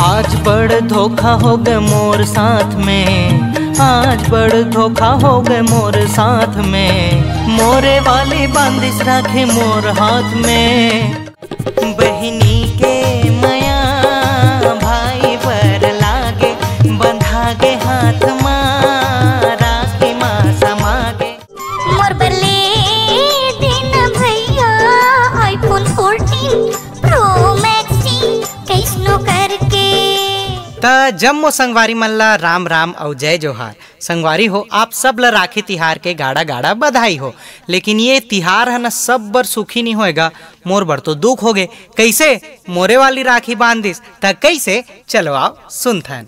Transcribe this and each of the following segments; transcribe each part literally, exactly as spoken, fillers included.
आज बड़ धोखा हो गए मोर साथ में, आज बड़ धोखा हो गए मोर साथ में। मोरे वाली बांधिस राखी मोर हाथ में। बहिनी के मया भाई बर लागे, बंधा गे हाथ मा राखी मा समा गे। मोर बर ले देना भैया iPhone fourteen Pro Max जी, कैसनो करके। त जम्मो संगवारी मन ला राम राम अउ जय जोहार। संगवारी हो, आप सब ला राखी तिहार के गाड़ा गाड़ा बधाई हो। लेकिन ये तिहार ह न सब बर सुखी नहीं होएगा, मोर बर तो दुख होगे। कैसे मोरे वाली राखी बांध दिस, त कैसे, चलो आओ सुनथन।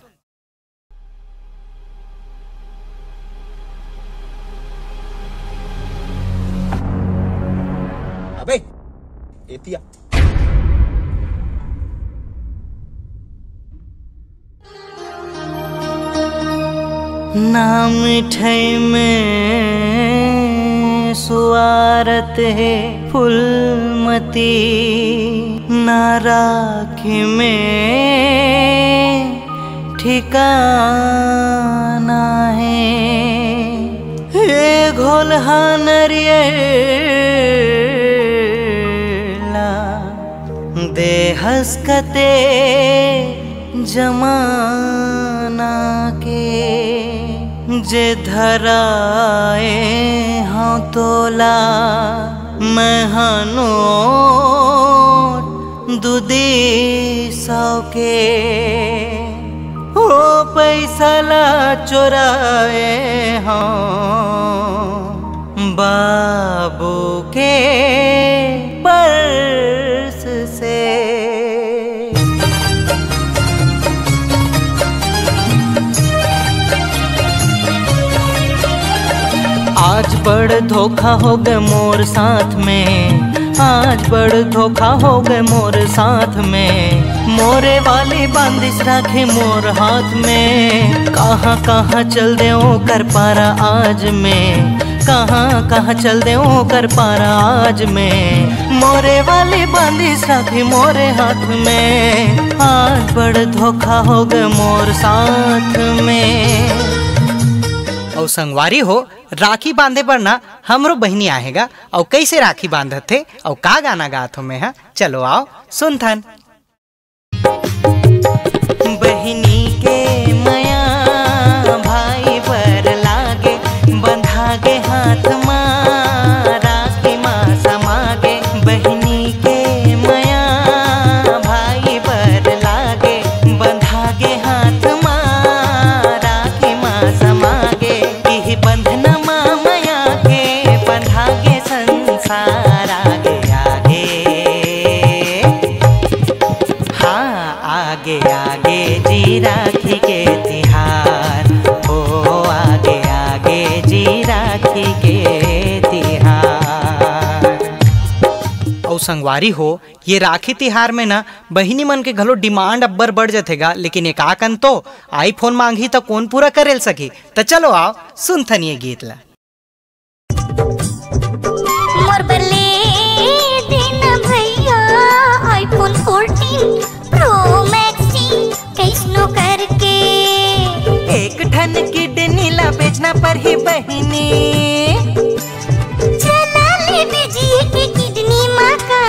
अबे, एतिया। ना मिठाई में सुवारत हे फूलमती, ना राखी में ठिकाना हे। हे घोलहा नरियर ला देहस कते जमाना के, जे धराए हंव तोला मैं हनोट दुदी सौ के। ओ पैसा ला चोराए हंव बाबू के पर्स से। आज बड़ धोखा हो गए मोर साथ में, आज बड़ धोखा हो गए मोर साथ में। मोरे वाली बांधिस राखे मोर हाथ में, कहाँ कहाँ चल दे ओकर पारा आज में, कहाँ कहाँ चल दे ओकर पारा आज में। मोरे वाली बांधिस राखे मोरे हाथ में, आज बड़ धोखा हो गए मोर साथ में। अउ संगवारी हो, राखी बांधे बर ना हमरो बहिनी आहे गा, अउ कैसे राखी बांधत हे, अउ का गाना गात हो मैं हा, चलो आओ सुनथन। बहिनी के मया भाई बर लागे, बंधा गे हाथ मा राखी मा समा गे। बहिनी के मया भाई बर लागे, बंधा गे हाथ मा राखी मा समा गे। इही बंधना मा मया के बंधा गे संसार आगे आगे। हाँ, आगे आगे जी राखी के तिहार, ओ आगे आगे जी राखी के तिहार। अउ संगवारी हो, ये राखी तिहार में ना बहिनी मन के घलो demand अब्बड़ बढ़ जथे गा, लेकिन एकाकन तो iPhone मांगही त कोन पूरा करेल सकही। त चलो आओ सुनथन ये गीत ला। मोर बर ले देना भैया iPhone fourteen Pro Max जी, कैसनो करके। एक ठन किडनी ला बेचना पड़ही बहिनी। चला ले बेचिए के किडनी मा का।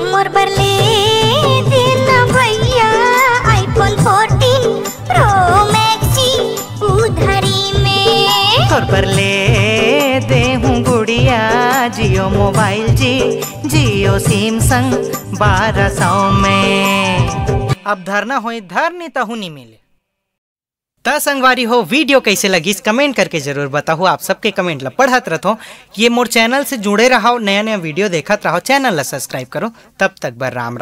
मोर बर ले देना भैया iPhone fourteen Pro Max जी उधारी में। तोर बर ले देहूं गुड़िया Jio mobile जी, Jio SIM संग बारह सौ में। अब धरना होई धरनी तहु नी मिले। त संगवारी हो, video कैसे लगिस comment करके जरूर बताहू। आप सबके comment ला पढ़त रथो। ये मोर channel से जुड़े रहो, नया नया video देखत रहो, channel ला subscribe करो। तब तक बर राम राम।